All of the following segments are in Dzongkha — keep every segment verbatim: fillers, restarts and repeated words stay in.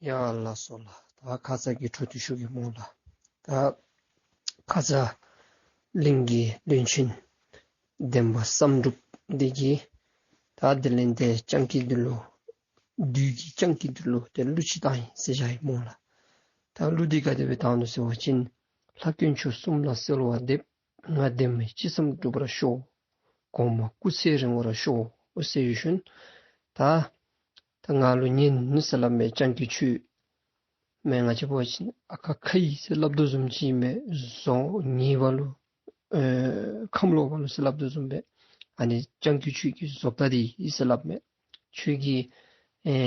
ཡ་ལགས་སོ་ལགས། ད་ཁ་ཙ་གི་འཕྲོ་མཐུད་ཞུ་གེ་སྨོ་ལགས། ད་ཁ་ཙ་གླིང་གི་བློན་ཆེན་འདན་མ་བསམ་གྲུབ་འདི་གིས་ད་དེ་ལས་ཏེ་སྤྱང་ཀི་འདི་ལུ་བདུད་ཀྱི་སྤྱང་ཀི་འདི་ལུ་ཏེ་གླུ་ཅིག་བཏང་ཡི་ཟེར་བཞག་ཡི་སྨོ་ལགས། ད་གླུ་འདི་ག་དེ་སྦེ་བཏང་ནུག་ཟེར་བ་ཅིན། ལྷ་དཀོན་མཆོག་གསུམ་ལ་གསོལ་བ་འདེབས། ང་འདན་མའི་ཅི་བསམ་འགྲུབ་པར་ཤོག། གོང་མ་སྐུ་ཚེ་རིང་བར་ཤོག་ཟེར་ཞུ་ནི། ད་ད་ང་ལུ་ཉན་ཟེར་སླབ་མས། སྤྱང་ཀི་ཁྱོད་མས། ང་བཅས་འབད་བ་ཅིན་ཨ་ཁ་ཁ་ཡི་ཟེར་སླབ་དོ་བཟུམ་ཅིག་མས། བཟོ་ཉེས་པ་ལུ་ཨེ་ཁམས་ལོག་པ་ལུ་ཟེར་སླབ་དོ་བཟུམ་སྦེ་ཨ་ནི་སྤྱང་ཀི་ཁྱོད་ཀྱི་བཟོ་ལྟ་འདི་ཨིན་ཟེར་སླབ་མས། ཁྱོད་ཀྱི་ཨེ་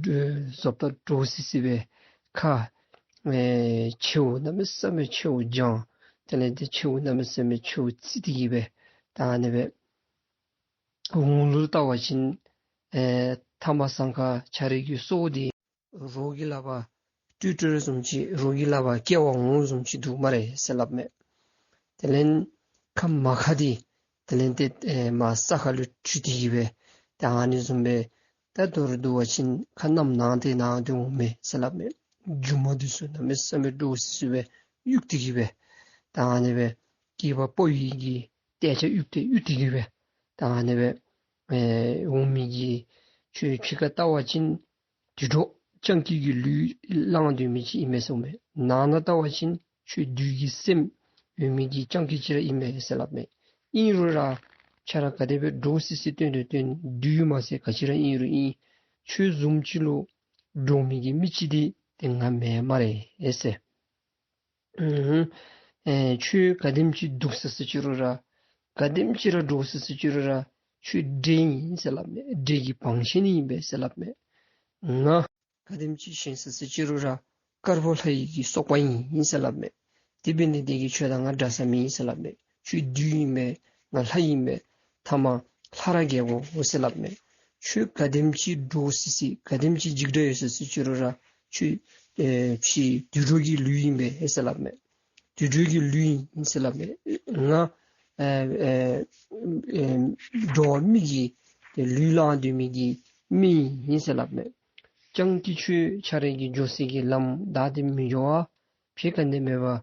བཟོ་ལྟ་འདྲོག་སི་སི་སྦེ་ཁ་ཨེ་མཆེཝ་གནམ་མེད་ས་མེད་མཆེཝ་འཇམ། དེ་ལས་ཏེ་མཆེཝ་གནམ་མེད་ས་མེད་མཆེཝ་རྩི་སྟེ་གི་སྦེ་ད་ཨ་ནི་སྦེ་འོང་ལུགས་ལྟ་བ་ཅིན་ཨེ་ཐ་མ་སང་ཁ་ཁྱོད་རའི་གི་སྲོག་འདི་རོགས་ཀྱི་ལག་པར་སྤྲུལ་སྤྲུལ་བཟུམ་ཅིག་རོགས་ཀྱི་ལག་པར་སྐྱེལ་བར་འོང་བཟུམ་ཅིག་འདུག་སྨ་རེ་ཟེར་སླབ་མས། དེ་ལས་ཁ་མ་ཁ་འདི་དེ་ལས་ཏེ་ཨེ་མར་ས་ཁ་ལུ་འཁྲུད་དེ་གི་སྦེ་ད་ཨ་ནི་བཟུམ་སྦེ་ད་མདོར་བསྡུ་བ་ཅིན་ཁ་གནམ་ནང་ཏེ་ནང་ཏེ་འོང་མས་ཟེར་སླབ་མས། མཇུག་མ་འདི་ཚུ་གནམ་མེད་ས་མེད་འདྲོག་སི་སི་སྦེ་གཡུག་སྟེ་གི་སྦེ་ད་ཨ་ནི་སྦེ་སྐྱེས་པ་ཕོ་ཡི་གི་ཏེ་ཆ་གཡུག་སྟེ་གཡུག་སྟེ་གི་སྦེ་ད་ཨ་ནི་སྦེ་ཨེ་འོང་མི་གི་ཁྱོད་ཕྱི་ཁ་བལྟ་བ་ཅིན་དུད་འགྲོ་སྤྱང་ཀི་གི་ལུས་བླངས་སྡོད་མི་ཅིག་ཨིན་མས་གསུངས་མས། ནང་ན་བལྟ་བ་ཅིན་ཁྱོད་བདུད་ཀྱི་སེམས་ཡོད་མི་གི་སྤྱང་ཀི་ཅིག་ར་ཨིན་མས་ཟེར་སླབ་མས། ཨིན་རུང་ར་ཁྱོད་ར་ག་དེ་སྦེ་འདྲོག་སི་སི་སྟོན་རུང་སྟོན། བདུད་མ་ཚད་ག་ཅི་ར་ཨིན་རུང་ཨིན། ཁྱོད་བཟུམ་ཅིག་ལུ་འདྲོག་མི་གི་མི་ཅིག་འདི་ཏེ་ང་མེན་སྨ་རེ་ཟེར། ཨུམ་ཨེ་ཁྱོད་ག་དེམ་ཅིག་སྡུག་སི་སི་ཅིག་རུང་ར་ག་དེམ་ཅིག་ར་འདྲོག་སི་སི་ཅིག་རུང་ར་ཁྱོད་འདྲེ་ཨིན་ཟེར་སླབ་མས། འདྲེ་གི་བང་ཆེན་ཨིན་པས་ཟེར་སླབ་མས། ང་ག་དེམ་ཅིག་ཞན་སི་སི་ཅིག་རུང་ར་དཀར་པོ་ལྷ་ཡི་གི་སོག་པ་ཨིན་ཟེར་སླབ་མས། དེ་འབད་ནི་དེ་གིས་ཁྱོད་དང་ང་འདྲ་ས་མེད་ཟེར་སླབ་མས། ཁྱོད་བདུད་ཨིན་པས། ང་ལྷ་ཨིན་པས། ཐ་མ་ལྷ་ར་རྒྱལ་དགོ་ཟེར་སླབ་མས། ཁྱོད་ག་དེམ་ཅིག་འདྲོག་སི་སི་ག་དེམ་ཅིག་འཇིགས་སྐྲག་ཡོད་སི་སི་ཅིག་རུང་ར་ཁྱོད་ཨེ་ཕྱི་དུད་འགྲོ་གི་ལུས་ཨིན་པས་ཟེར་སླབ་མས། དུད་འགྲོ་གི་ལུས་ཨིན་ཟེར་སླབ་མས། ང་ཨེ་ཨེ་ཨེ་འགྲོ་བ་མི་གི་ཏེ་ལུས་བླངས་སྡོད་མི་གི་མི་ཨིན་ཟེར་སླབ་མས། སྤྱང་ཀི་ཁྱོད་ཁྱོད་རའི་གི་འགྱོ་སའི་གི་ལམ་བདའ་སྟེ་མི་འགྱོ་བར་ཕྱི་ཁ་ནས་མེད་པར་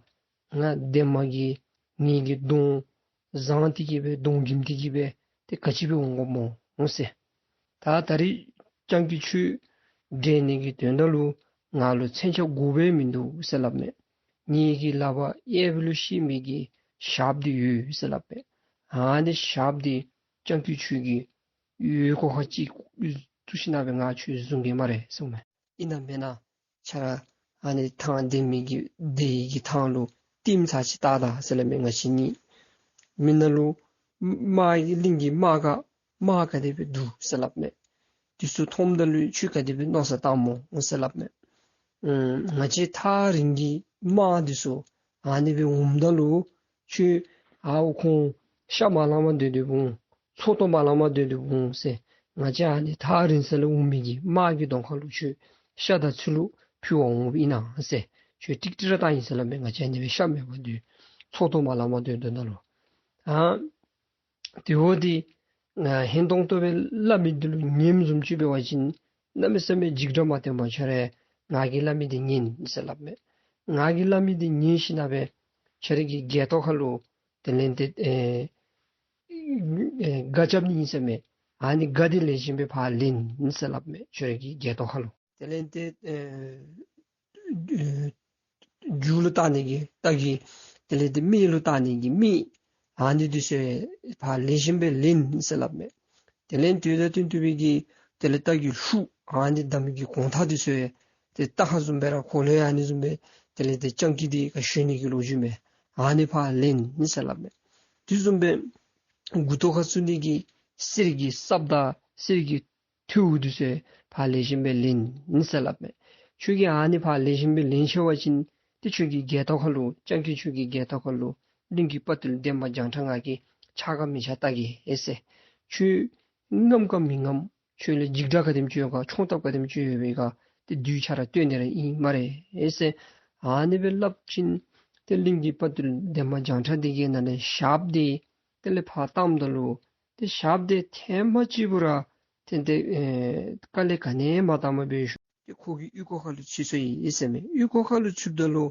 ང་འདན་མ་གིས་ངེ་གི་གདོང་བཟང་སྟེ་གི་སྦེ་གདོང་འགྱིམ་སྟེ་གི་སྦེ་ཏེ་ག་ཅི་སྦེ་འོང་དགོཔ་སྨོ་ཟེར། ད་ད་རིས་སྤྱང་ཀི་ཁྱོད་འདྲེན་ནི་གི་དོན་དག་ལུ་ང་ལུ་མཚོན་ཆ་དགོཔ་མིན་འདུག་ཟེར་སླབ་མས། ངེ་གི་ལག་པར་གཡས་པ་ལུ་བཤེད་མི་གི་ཞགསཔ་འདི་ཡོད་ཟེར་སླབ་མས། ཨ་ནི་ཞགསཔ་འདི་སྤྱང་ཀི་ཁྱོད་ཀྱི་ཡོད་ཁོ་ཁ་ཅིག་བཙུགས་ཞིན་ན་སྦེ་ང་ཁྱོད་བཟུང་གེ་སྨ་རེ་གསུངས་མས། ཨིན་ན་མེན་ན་ཁྱོད་ར་ཨ་ནི་ཐང་འདན་མའི་གི་འདན་གྱི་ཐང་ལུ་ལྟདམོ་ཚར་ཅིག་བལྟ་ད་ཟེར་སླབ་མས། ང་བཅས་གཉིས་མི་ནང་ལུ་དམག་གི་གླིང་གི་དམག་ག་དམག་ག་དེ་སྦེ་འདུག་ཟེར་སླབ་མས། དེ་ཚུ་མཐོངམ་ད་ལུ་ཁྱོད་ག་དེ་སྦེ་མནོ་བསམ་བཏངམ་སྨོ་ཟེར་སླབ་མས། ཨུམ་ང་བཅས་ཐག་རིང་གི་དམག་འདི་ཚུ་ཨ་ནི་སྦེ་འོངམ་ད་ལུ་ཁྱོད་ཨའོ་ཁོང་ཤ་མ་ལང་པར་སྡོད་སྡོདཔ་འོང་། ཚོགས་གཏོར་མ་ལང་པར་སྡོད་སྡོདཔ་འོང་ཟེར། ང་བཅས་ཨ་ནི་ཐག་རིང་ས་ལས་འོང་མི་གི་དམག་གི་གདོང་ཁ་ལུ་ཁྱོད་ཤ་དང་ཚུ་ལུ་ཕུལ་བར་འོངམ་ཨིན་ན་ཟེར། ཁྱོད་ཀྲིག་ཀྲི་ར་བཏང་ཡི་ཟེར་སླབ་མས། ང་བཅས་ཨ་ནི་སྦེ་ཤ་མེད་པར་སྡོད་ཚོགས་གཏོར་མ་ལང་པར་སྡོད་སྡོདཔ་ད་ལུ། ཨ་དེ་འབདཝ་ད་ང་ཧན་ཏོང་ཏོ་སྦེ་སླབ་མི་འདི་ལུ་ཉནམ་བཟུམ་ཅིག་འབད་བ་ཅིན་གནམ་མེད་ས་མེད་འཇིགས་སྐྲག་མ་སྟོན་པར་ཁྱོད་ར་ང་གིས་སླབ་མི་འདི་ཉན་ཟེར་སླབ་མས། ང་གིས་སླབ་མི་འདི་ཉན་ཞིན་ན་སྦེ་ཁྱོད་ར་གི་སྒལ་ཏོ་ཁ་ལུ་དེ་ལས་ཏེ་ཨེ་ཨེ་སྒ་རྐྱབ་ནི་ཨིན་ཟེར་མས། ཨ་ནི་སྒ་འདི་ལེགས་ཤོམ་སྦེ་ཕར་ལེན་ཟེར་སླབ་མས། ཁྱོད་ར་གི་སྒལ་ཏོ་ཁ་ལུ། དེ་ལས་ཏེ་ཨེ་ཨེ་རྒྱུ་ལུ་བཏགས་ནི་གི་རྟ་གི་དེ་ལས་ཏེ་སྨད་ལུ་བཏགས་ནི་གི་སྨད་ཨ་ནི་འདི་ཚུ་ཕར་ལེགས་ཤོམ་སྦེ་ལེན་ཟེར་སླབ་མས། དེ་ལས་དུས་དང་བསྟུན་ཏེ་སྦེ་གི་དེ་ལས་རྟ་གི་ཤུགས་ཨ་ནི་བསྡམ་མི་གི་གོང་ཐག་འདི་ཚུ་ཏེ་རྟ་ཁ་བཟུམ་སྦེ་ར་ཁོ་ལུ་ཡང་ཨ་ནི་བཟུམ་སྦེ་དེ་ལས་ཏེ་སྤྱང་ཀི་འདི་ག་ཞོན་ནི་གི་ལོ་རྒྱུས་མས། ཨ་ནི་ཕར་ལེན་ཟེར་སླབ་མས། དེ་བཟུམ་སྦེ་མགུ་ཏོ་ཁར་བཙུགས་ནི་གི་གསེར་གྱི་སྲབ་དང་གསེར་གྱི་ཐོཝ་འདི་ཚུ་ཕར་ལེགས་ཤོམ་སྦེ་ལེན་ཟེར་སླབ་མས། ཁྱོད་ཀྱིས་ཨ་ནི་ཕར་ལེགས་ཤོམ་སྦེ་ལེན་ཚར་བ་ཅིན་ཏེ་ཁྱོད་ཀྱི་སྒལ་ཏོ་ཁ་ལུ་སྤྱང་ཀི་ཁྱོད་ཀྱི་སྒལ་ཏོ་ཁ་ལུ་གླིང་གི་དཔའ་བརྟུལ་འདན་མ་བྱང་ཁྲ་ང་གིས་ཕྱག་ག་མི་ཕྱག་བལྟ་གེ་ཨེ་ཟེར། ཁྱོད་རྔམ་ག་མི་རྔམ། ཁྱོད་ལུ་འཇིགས་སྐྲག་ག་དེམ་ཅིག་ཡོད་ག་མཆོང་སྟབས་ག་དེམ་ཅིག་ཡོད་པའི་ག་ཏེ་བདུད་ཁྱོད་ར་སྟོན་ནི་ར་ཨིན་སྨ་རེ་ཨེ་ཟེར། ཨ་ནི་སྦེ་སླབ་ཅིན་ཏེ་གླིང་གི་དཔའ་བརྟུལ་འདན་མ་བྱང་ཁྲ་འདི་གིས་ནཱ་ལས་ཞགསཔ་འདི་དེ་ལས་ཕར་བཏངམ་ད་ལུ་ཏེ་ཞགསཔ་འདི་ཐེངས་མ་གཅིག་པུ་ར་ཏེ་ཏེ་ཨེ་དཀའ་ལས་ག་ནི་ཡང་མ་བཏངམ་སྦེ་ཤུལ་ ཏེ་ཁོ་གི་ཨོལ་ལྐོག་ཁ་ལུ་ཚུད་སོ་ཡི་ཟེར་མས། ཨོལ་ལྐོག་ཁ་ལུ་ཚུདཔ་ད་ལུ་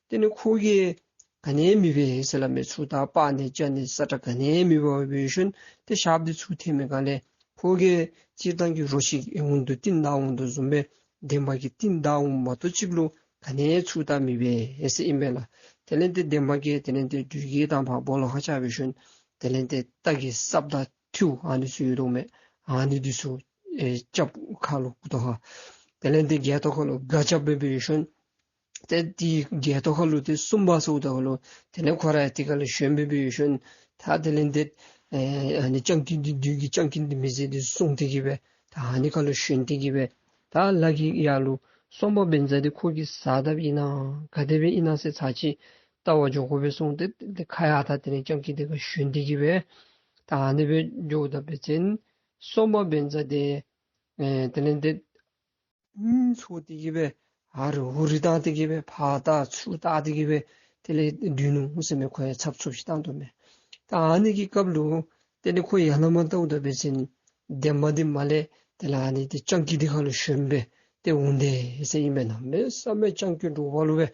དེ་ལས་ཁོ་གིས་ག་ནི་མེད་པས་ཟེར་སླབ་མས། ཚུ་དང་སྤར་ནི་བཅག་ནི་ས་ཁྲ་ག་ནི་མེད་པར་འབད་ཞིནམ་ཏེ་ཞགཔ་འདི་ཚུར་འཐེན་མི་སྒང་ལས་ཁོ་གིས་སྤྱིར་བཏང་གི་རོ་ཁྱི་འོང་དོ་རྟིང་བདའ་འོང་དོ་བཟུམ་སྦེ་འདན་མ་གིས་རྟིང་བདའ་འོངམ་མ་གཏོགས་ཅིག་ལུ་ག་ནི་ཚུ་དང་མེད་པས་ཟེར་ཨིན་པས་ལགས། དེ་ལས་ཏེ་འདན་མ་གིས་དེ་ལས་ཏེ་འགྲུལ་སྐྱེལ་དང་ཕར་སྦོ་ལོགས་ཁར་བཅར་འབད་ཞིནམ་དེ་ལས་ཏེ་རྟ་གི་སྲབ་དང་མཐེའུ་ཨ་ནི་ཚུ་ཡོད་དོ་མས། ཨ་ནི་འདི་ཚུ་ཨེ་རྐྱབ་ཁ་ལུ་བཀོ་དོ་ཧ། དེ་ལས་ཏེ་སྒལ་ཏོ་ཁ་ལུ་སྒ་རྐྱབ་སྦེ་འབད་ཞིནམ་ཏེ་དེའི་སྒལ་ཏོ་ཁ་ལུ་ཏེ་སུམ་པ་ཟེརཝ་ད་ཁ་ལུ་དེ་ལས་ཁོ་ར་ཡང་དེ་ཁ་ལུ་ཞོན་སྦེ་འབད་ཞིནམ་ད་དེ་ལས་ཏེ་ཨེ་ཨ་ནི་སྤྱང་ཀི་འདི་བདུད་ཀྱི་སྤྱང་ཀི་འདི་མི་བཟད་དེ་སོང་སྟེ་གི་སྦེ་ད་ཨ་ནི་ཁ་ལུ་ཞོན་ཏེ་གི་སྦེ་ད་ལ་གི་ཡར་ལུ་སོ་མ་བཛྲ་འདི་ཁོ་གིས་བཟའ་དཔ་ཨིན་ན་ག་དེ་སྦེ་ཨིན་ན་ཟེར་ཚར་ཅིག་ལྟ་བར་འགྱོ་དགོ་པས་གསུངས་ཏེ་ཏེ་ཁ་ཡར་ད་དེ་ལས་སྤྱང་ཀི་འདི་ཁར་ཞོན་ཏེ་གི་སྦེ་ད་ཨ་ནི་སྦེ་འགྱོཝ་ད་འབད་བ་ཅིན་སོ་མ་བཛྲ་འདི་ཨེ་དེ་ལས་ཏེ་ཨིན་ཚོར་ཏེ་གི་སྦེ་ཨ་རི་ཧུ་རི་བཏང་སྟེ་གི་སྦེ་ཕར་བལྟ་ཚུར་བལྟ་སྟེ་གི་སྦེ་དེ་ལས་སྡོད་ནུག་ཟེར་མས། ཁོ་ཡང་འཚབ་འཚུབ་ཅིག་བཏང་དོ་མས། ད་ཨ་ནི་གི་སྐབས་ལུ་དེ་ལས་ཁོ་ཡར་ལས་མར་བལྟཝ་ད་འབད་བ་ཅིན་འདན་མ་འདི་མར་ལས་དེ་ལས་ཨ་ནི་ཏེ་སྤྱང་ཀི་འདི་ཁ་ལུ་ཞོན་སྦེ་ཏེ་འོང་དེས་ཟེར་ཨིན་པས། གནམ་མེད་ས་མེད་སྤྱང་ཀི་འདྲོག་པ་ལུ་སྦེ་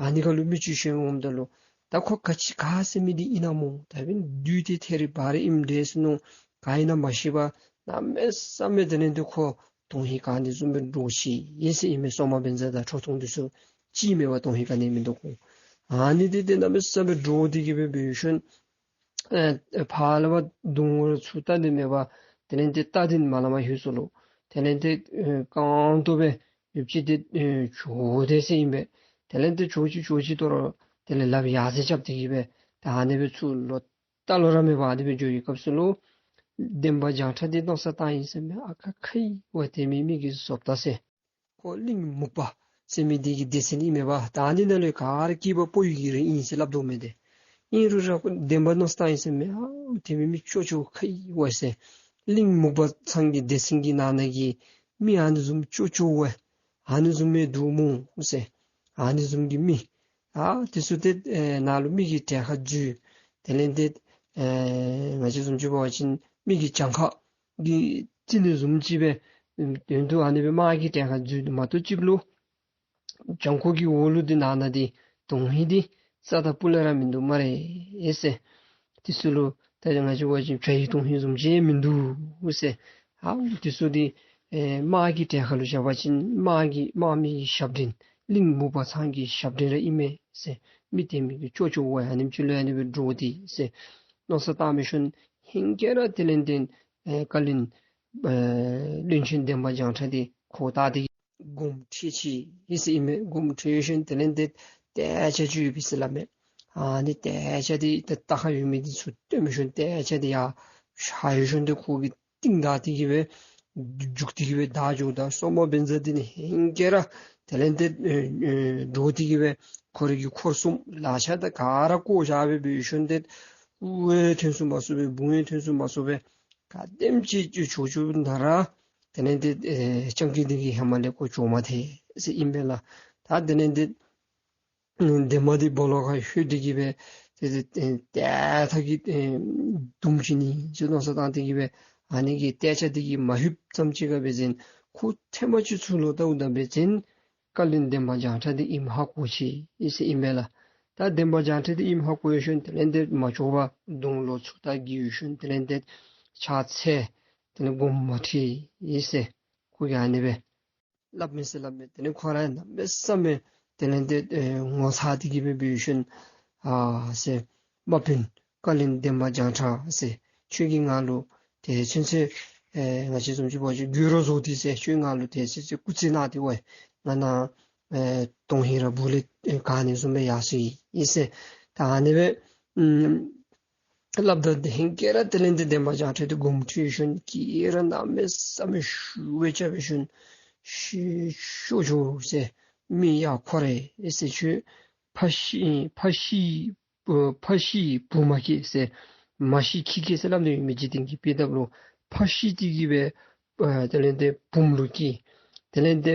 ཨ་ནི་ཁ་ལུ་མི་ཅིག་ཞོན་འོངམ་ད་ལུ་ད་ཁོ་ག་ཅི་ག་ཟེར་མི་འདི་ཨིན་ན་སྨོ། ད་འབདན་བདུད་དེ་ཐེ་རི་བ་རི་ཨིནམ་འདྲས་ཟེར་མནོ་ག་ཨིན་ན་མ་ཤེས་པར་གནམ་མེད་ས་མེད་དེ་ལས་ཏེ་ཁོ་དོན་ཧིང་ག་ནི་བཟུམ་སྦེ་འདྲོག་ཅི་ཨིན་ཟེར་ཨིན་མས། སོ་མ་བཛྲ་དང་ཁྲོ་ཐུང་འདི་ཚུ་ཅིག་མེད་པར་དོན་ཧིང་ག་ནི་མིན་འདུག་གོ། ཨ་ནི་འདི་ཏེ་གནམ་མེད་ས་མེད་འདྲོག་སྟེ་གི་སྦེ་འབད་ཞིནམ་ཨེ་ཕར་ལས་ཕར་གདོང་ལུ་ཚུར་བལྟ་ནི་མེད་པར་དེ་ལས་ཏེ་རྟ་འདི་མར་ལས་མར་ལྷོད་སོ་ལོ། དེ་ལས་ཏེ་ཨེ་རྐང་སྟོང་སྦེ་ཡུདཔ་ཅིག་ཏེ་ཨེ་བྱོག་དེས་ཟེར་ཨིན་པས། དེ་ལས་ཏེ་བྱོག་ཅི་བྱོག་ཅི་དོ་རུང་དེ་ལས་ལགཔ་ཡར་ཟེར་རྐྱབ་སྟེ་གི་སྦེ་ད་ཨ་ནི་སྦེ་ཚུར་ལོག་ལྟ་ལོང་ར་མེད་པར་ཨ་ནི་སྦེ་འགྱོ་བའི་སྐབས་སུ་ལུ་འདན་མ་བྱང་ཁྲ་འདི་མནོ་བསམ་བཏང་ཡི་ཟེར་མས། ཨ་ཁ་ཁ་ཡི་ཝའི་དེ་མི་མི་གིས་བཟོ་བལྟ་ཟེར། ཁོ་གླིང་མུག་པ་ཟེར་མི་འདི་གི་སྡེ་ཚན་ཨིན་མས་པ། ད་ཨ་ནི་ནང་ལས་ག་ར་སྐྱེས་པ་ཕོ་ཡི་གི་རིགས་ཨིན་ཟེར་སླབ་དོ་མས་ཏེ། ཨིན་རུང་ར་ཁོ་འདན་མ་མནོ་བསམ་བཏང་ཡི་ཟེར་མས། ཨ་དེ་མི་མི་ཅོག་ཅོག་ཁ་ཡི་ཝའི་ཟེར། གླིང་མུག་པ་ཚང་གི་སྡེ་ཚན་གྱི་ནང་ན་གི་མི་ཨ་ནི་བཟུམ་ཅོག་ཅོག་ཝའི་ཨ་ནི་བཟུམ་མའི་འདུག་སྨོ་ཟེར། ཨ་ནི་བཟུམ་གྱི་མི་ཨ་དེ་ཚུ་ཏེ་ཨེ་ནཱ་ལུ་མི་གི་གྲལ་ཁར་འཛུལ། དེ་ལས་ཏེ་ཨེ་ང་བཅས་བཟུམ་ཅིག་འབད་བ་ཅིན་མི་གི་གྱངས་ཁ་གི་རྩི་ནི་བཟུམ་ཅིག་སྦེ་དོན་དུ་ཨ་ནི་སྦེ་དམག་གི་གྲལ་ཁར་འཛུལ་མ་གཏོགས་ཅིག་ལུ་བྱང་ཁོག་གི་འོག་ལུ་འདི་ནང་ན་འདི་དོན་ཧིང་འདི་རྩ་དང་སྤུ་ལས་ར་མིན་འདུག་སྨ་རེ་ཟེར། དེ་ཚུ་ལུ་ད་ང་བཅས་འབད་བ་ཅིན་བྱ་ཡི་དོན་ཧིང་བཟུམ་ཅིག་མིན་འདུག་ཟེར། ཨ་དེ་ཚུ་འདི་ཨེ་དམག་གི་གྲལ་ཁར་ལུ་བཞག་པ་ཅིན་དམག་གི་དམག་མི་གི་ཞབས་འདྲེན་གླིང་མུག་པ་ཚང་གི་ཞབས་འདྲེན་ར་ཨིན་མས་ཟེར། མི་དེ་མི་གིས་ཅོག་ཅོག་ཝའི་ཨ་ནེམ་ཅིག་ལུ་ཨ་ནི་སྦེ་འདྲོག་སྟེ་ཟེར་མནོ་བསམ་བཏང་འབད་ཞིནམ་ཧེང་སྐལ་ར་དེ་ལས་ཏེ་ཨེ་བཀའ་བློན་ཨེ་བློན་ཆེན་འདན་མ་བྱང་ཁྲ་འདི་ཁོ་བལྟ་སྟེ་དགོངསམ་ཁྲེལ་ཅི་ཨིན་ཟེར་ཨིན་མས། དགོངསམ་ཁྲེལ་ཞིནམ་དེ་ལས་ཏེ་ཏེ་ཅ་ཅུ་ཡོད་པས་ཟེར་སླབ་མས། ཨ་ནི་ཏེ་ཅ་འདི་ཏེ་རྟ་ཁར་ཡོད་མི་འདི་ཚུ་བཏོན་ཞིནམ་ཏེ་ཅ་འདི་ཡར་ཤར་ཡོད་ཞིནམ་ཏེ་ཁོ་གིས་རྟིང་བདའ་སྟེ་གི་སྦེ་རྒྱུག་སྟེ་གི་སྦེ་བདའ་འགྱོཝ་ད་སོ་མ་བཛྲ་འདི་ནི་ཧེང་སྐལ་ར་དེ་ལས་ཏེ་ཨེ་ཨེ་འདྲོག་སྟེ་གི་སྦེ་ཁོ་རའི་གི་འཁོར་གསུམ་ལག་ཆ་དང་ག་ར་བཀོ་བཞག་སྦེ་འབད་ཞིནམ་ཏེ་དབུ་ཡང་ཐོན་ཚུགས་མ་ཚུགས་སྦེ་དཔུང་ཡང་ཐོན་ཚུགས་མ་ཚུགས་སྦེ་ག་དེམ་ཅིག་བྱོག་བྱོགཔ་ད་ར་དེ་ལས་ཏེ་ཨེ་སྤྱང་ཀི་འདི་གིས་ཧེ་མ་ལས་ཁོ་བྱོག་མ་ཐལ་ཟེར་ཨིན་པས་ལགས། ད་དེ་ལས་ཏེ་འདན་མ་འདི་སྦོ་ལོགས་ཁར་ལྷོད་དེ་གི་སྦེ་ཏེ་ཏེ་ཏེ་ཏེ་ཐག་གིས་ཨེ་བརྡུང་བྱིན་ནི་ཟེར་མནོ་བསམ་བཏང་སྟེ་གི་སྦེ་ཨ་ནི་གི་ཏེ་ཅ་འདི་གིས་མ་ལྷོདཔ་ཙམ་ཅིག་ཁར་འབད་བ་ཅིན་ཁོ་ཐེངས་མ་གཅིག་ཚུར་ལོག་བལྟཝ་ད་འབད་བ་ཅིན་བཀའ་བློན་འདན་མ་བྱང་ཁྲ་འདི་ཨིནམ་ཧ་གོ་ཅི་ཨིན་ཟེར་ཨིན་པས་ལགས། ད་འདན་མ་བྱང་ཁྲ་འདི་ཨིནམ་ཧ་གོ་ཡོད་ཞིནམ་དེ་ལས་ཏེ་མ་ལྕོགས་པར་གདོང་ལུ་ཚུར་ལྟ་གི་ཡོད་ཞིནམ་དེ་ལས་ཏེ་ཕྱག་འཚལ། དེ་ལས་དགོངསམ་མ་ཁྲེལ་ཨིན་ཟེར་ཁོ་གིས་ཨ་ནི་སྦེ་སླབ་མས་ཟེར་སླབ་མས། དེ་ལས་ཁོ་ར་གནམ་མེད་ས་མེད་དེ་ལས་ཏེ་ཨེ་ངོ་ཚ་སྟེ་གི་སྦེ་འབད་ཞིནམ་ཨ་ཟེར་དམག་དཔོན་བཀའ་བློན་འདན་མ་བྱང་ཁྲ་ཟེར་ཁྱོད་ཀྱིས་ང་ལུ་དེ་ཚུན་ཚོད་ཨེ་ང་བཅས་བཟུམ་ཅིག་འབད་བ་ཅིན་རྒོད་རོ་བཟོ་སྟེ་ཟེར་ཁྱོད་ང་ལུ་དེ་ཚུན་ཚོད་སྐུ་རྩེད་གནང་སྟེ་ཝའི་ང་ནཱ་ཨེ་དོན་ཧིང་ར་སྦུག་ལས་ཨེ་ག་ནི་བཟུམ་སྦེ་ཡར་སོ་ཡི་ཨིན་ཟེར། ད་ཨ་ནི་སྦེ་ཨམ་སླབ་ད་དེ་ཧེང་སྐལ་ར་དེ་ལས་ཏེ་འདན་མ་བྱང་ཁྲ་འདི་དགོངསམ་ཁྲེལ་ཞིནམ་སྐད་ར་གནམ་མེད་ས་མེད་ཤུགས་སྦེ་རྐྱབ་ཞིནམ་ཤི་ཤོ་ཤོ་ཟེར་མི་ཡར་འཁོར་རེ་ཟེར་ཁྱོད་ཕ་ཤི་ཕ་ཤི་ཨ་ཕ་ཤི་བུ་མ་སྐྱེས་ཟེར་མ་ཤི་ཁྱི་སྐྱེས་ཟེར་སླབ་ནི་ཡོད་མི་འཇིག་རྟེན་གྱི་དཔེ་དེབ་ལུ་ཕ་ཤི་སྟེ་གི་སྦེ་ཨ་དེ་ལས་ཏེ་བུམོ་ལུ་སྐྱེས། དེ་ལས་ཏེ་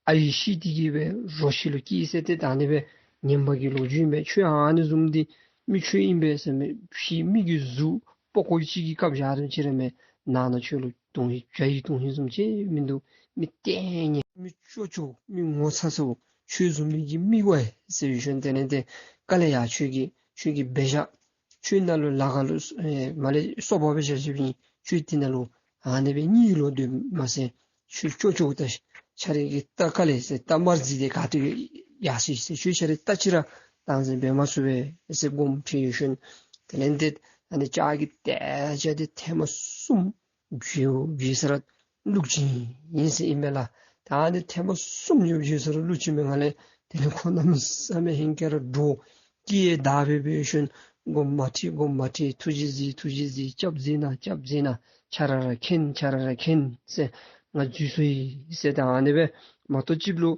ཨའི་ཤི་སྟེ་གི་སྦེ་རོ་ཁྱི་ལུ་སྐྱེས་ཟེར་ཏེ་ད་ཨ་ནི་སྦེ་ངན་པ་གི་ལོ་རྒྱུས་ཨིན་པས། ཁྱོད་ཨ་ནི་བཟུམ་འདི་མི་ཁྱོད་ཨིན་པས་ཟེར་མས། ཕྱི་མི་གི་གཟུགས་པགས་ཀོ་ཅིག་གིས་བཀབ་བཞག་རུང་ཅིག་ར་མེད། ནང་ན་ཁྱོད་ལུ་དོན་ཧིང་བྱ་ཡི་དོན་ཧིང་བཟུམ་ཅིག་མིན་འདུག། མི་ལྟས་ངན་མི་སྐྱོ་སྐྱོ་མི་ངོ་ཚ་ཚ་བོ་ཁྱོད་བཟུམ་མའི་གི་མི་ག་ཡོད་ཟེར་ཞིནམ་དེ་ལས་ཏེ་ག་ལས་ཡ་ཁྱོད་ཀྱི་ཁྱོད་ཀྱི་འབད་བཞག་ཁྱོད་ནང་ལུ་ལ་ཁ་ལུ་ཨེ་མ་ལས་སོ་པ་སྦེ་བཞག་བཞགཔ་ཨིན། ཁྱོད་དེ་ནང་ལུ་ཨ་ནི་སྦེ་གཉིད་ལོག་སྡོདཔ་མ་ཚད་ཁྱོད་སྐྱོ་སྐྱོ་ད་ཁྱོད་རའི་གི་རྟ་ག་ལས་ཟེར་རྟ་དམར་འཛིན་དེ་ག་ཏེ་ཡར་སོ་ཡི་ཟེར། ཁྱོད་ཁྱོད་རའི་རྟ་ཅིག་ར་བདག་འཛིན་འབད་མ་ཚུགས་པས་ཟེར་དགོངསམ་ཁྲེལ་ཞིནམ་དེ་ལས་ཏེ་ཨ་ནི་ལྕགས་ཀྱི་ཏེ་ལྕགས་དེ་ཐེངས་མ་གསུམ་བྱོ་བྱོ་ས་ར་བླུག་བྱིན་ཡི་ཟེར་ཨིན་མས་ལགས། ད་ཨ་ནི་ཐེངས་མ་གསུམ་བྱོ་བྱོ་ས་ར་བླུག་བྱིན་མི་ནང་ལས་དེ་ལས་ཁོ་གནམ་མེད་ས་མེད་ཧིང་སྐྱེ་ར་འདྲོག་སྐད་བརྡབ་སྦེ་འབད་ཞིནམ་དགོངསམ་མ་ཁྲེལ་དགོངསམ་མ་ཁྲེལ། ཐུགས་རྗེ་གཟིགས་ཐུགས་རྗེ་གཟིགས། སྐྱབས་མཛད་གནང་སྐྱབས་མཛད་གནང་། ཁྱོད་ར་ར་མཁྱེན་ཁྱོད་ར་ར་མཁྱེན་ཟེར། ང་འཛོལ་སོ་ཡི་ཟེར། ད་ཨ་ནི་སྦེ་མ་གཏོགས་ཅིག་ལུ་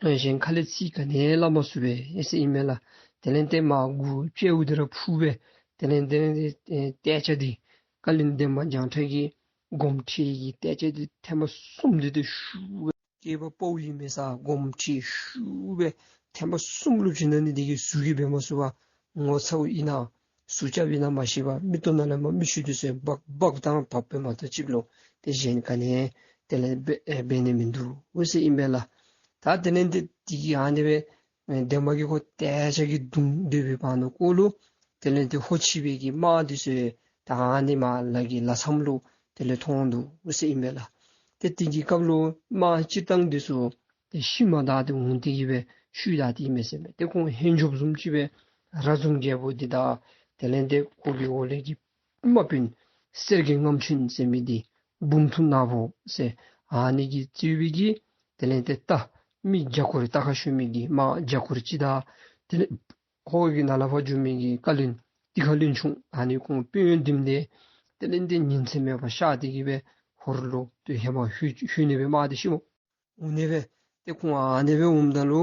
གཞན་ཁ་ལས་ཚིག་ག་ནི་སླབ་མ་ཚུགས་པས་ཟེར་ཨིན་མས་ལགས། དེ་ལས་ཏེ་མར་མགུ་ལྕེཝ་དེ་ར་ཕུ་སྦེ་དེ་ལས་ཏེ་ཏེ་ཏེ་ལྕགས་དེ་བཀའ་བློན་འདན་མ་བྱང་ཁྲ་གི་དགོངསམ་ཁྲེལ་གྱི་ཏེ་ལྕགས་དེ་ཐེངས་མ་གསུམ་དེ་ཏེ་ཤུགས་སྦེ་སྐེད་པ་ཕོག་ཡི་མེད་ས་དགོངསམ་ཁྲེལ་ཤུགས་སྦེ་ཐེངས་མ་གསུམ་བླུག་བྱིན་ད་ནི་དེ་གིས་ཟུག་གིས་འབད་མ་ཚུགས་པར་ངོ་ཚ་བོ་ཨིན་ན་ཟུག་རྐྱབ་ཨིན་ན་མ་ཤེས་པར་མིག་ཏོ་ནང་ལས་མར་མིག་ཆུ་དེ་ཚུ་འབག་འབག་དང་འབགཔ་སྦེ་མ་གཏོགས་ཅིག་ལུ་ཏེ་གཞན་ག་ནི་དེ་ལས་འབད་ཨེ་འབད་ནི་མིན་འདུག་ཟེར་ཨིན་པས་ལགས། ད་དེ་ལས་ཏེ་དེ་གིས་ཨ་ནི་སྦེ་ཨེ་འདན་མ་གིས་ཁོ་ཏེ་ལྕགས་ཀྱིས་བརྡུང་སྡོད་པའི་བར་ན་ཀོ་ལུ་དེ་ལས་ཏེ་ཧོར་ཕྱི་པའི་གི་དམག་དེ་ཚུ་ད་ཨ་ནི་མར་ལ་གི་ལ་མཚམས་ལུ་དེ་ལས་ཐོན་འདུག་ཟེར་ཨིན་པས་ལགས། ཏེ་དེ་གི་སྐབས་ལུ་དམག་སྤྱིར་བཏང་དེ་ཚུ་ཏེ་ཤི་མ་ད་ཏེ་འོང་སྟེ་གི་སྦེ་ཤུལ་ད་ཏེ་ཨིན་མས་ཟེར་མས། ཏེ་ཁོང་ཧེ་འཇོབ་བཟུམ་ཅིག་སྦེ་ར་ཟུམ་རྒྱལ་པོ་འདི་དང་དེ་ལས་ཏེ་ཁོ་གི་འོག་ལས་ཀྱི་དམག་དཔོན་གསེར་གྱི་རྔམ་ཆེན་ཟེར་མི་འདི་འབུམ་ཐུང་ནག་པོ་ཟེར་ཨ་ནི་གིས་གཙོས་པའི་གི་དེ་ལས་ཏེ་རྟ་མི་བརྒྱ་སྐོར་རྟ་ཁར་ཞོན་མི་གི་དམག་བརྒྱ་སྐོར་ཅིག་དང་དེ་ལས་ཧོར་གྱི་ནང་ལས་ཕར་འབྱོན་མི་གི་བཀའ་བློན་ཏི་ཁ་བློན་ཆུང་ཨ་ནི་ཁོང་དཔོན་གཡོག་འདེམས་ཏེ་དེ་ལས་ཏེ་ཉིན་མཚན་མེད་པར་གཤགས་ཏེ་གི་སྦེ་ཧོར་ལུ་ཏེ་ཧེ་མ་ལྷོད་ལྷོད་ནི་སྦེ་དམག་དེ་ཤི་མོ་འོང་ནི་སྦེ་ཏེ་ཁོང་ཨ་ནི་སྦེ་འོངམ་ད་ལུ་